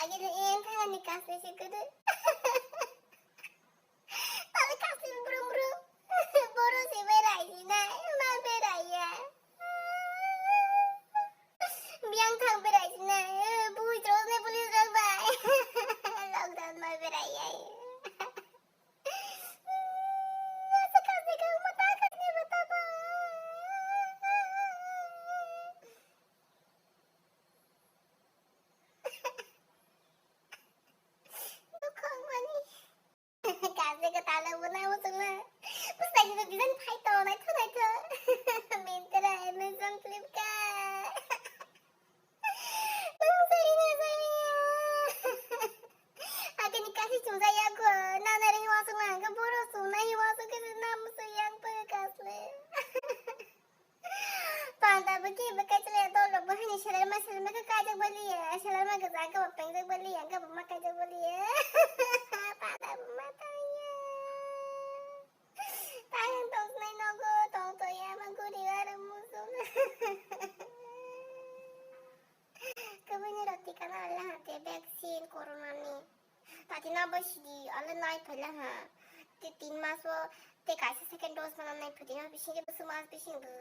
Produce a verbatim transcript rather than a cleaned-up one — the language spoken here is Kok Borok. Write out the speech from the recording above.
Gini en thani kasle se kudu. Tali kasle brum brum. Boro se berai sinai, ma berai ya. Biang thang berai sinai, bui tro ne police rok bai. Lockdown ma berai ya. Asa kasle ka mata kasle mata ba. Bukhong mani. Kaje ko tala buna usung na. Usai ni design phai to nai tho nai tho. Myntra, Amazon, Flipkart. Nang sari na sari ya. Ake ni kasi chungsa ya ko. Na na ring wasung na ke boro sung na hi wasung ke na musu yang pe kasle. Panda bo khe bo kaichwlai ya, dol rok bo haini selai ma selai ma khe kaijak baliya, selai ma gajak khe bo pengjak baliya, khe bo ma kaijak baliya. Panda bo ma tangya. Tang tong sinai nogo tong to ya ma guri aro musuk. Khe bini rok tika na le hate vaccine corona ni. Tati na bai sidi ale nai phaila ha. Te tin mas o te kaisa second dose mana nai phaidi na bising de bwswk mas bising bo.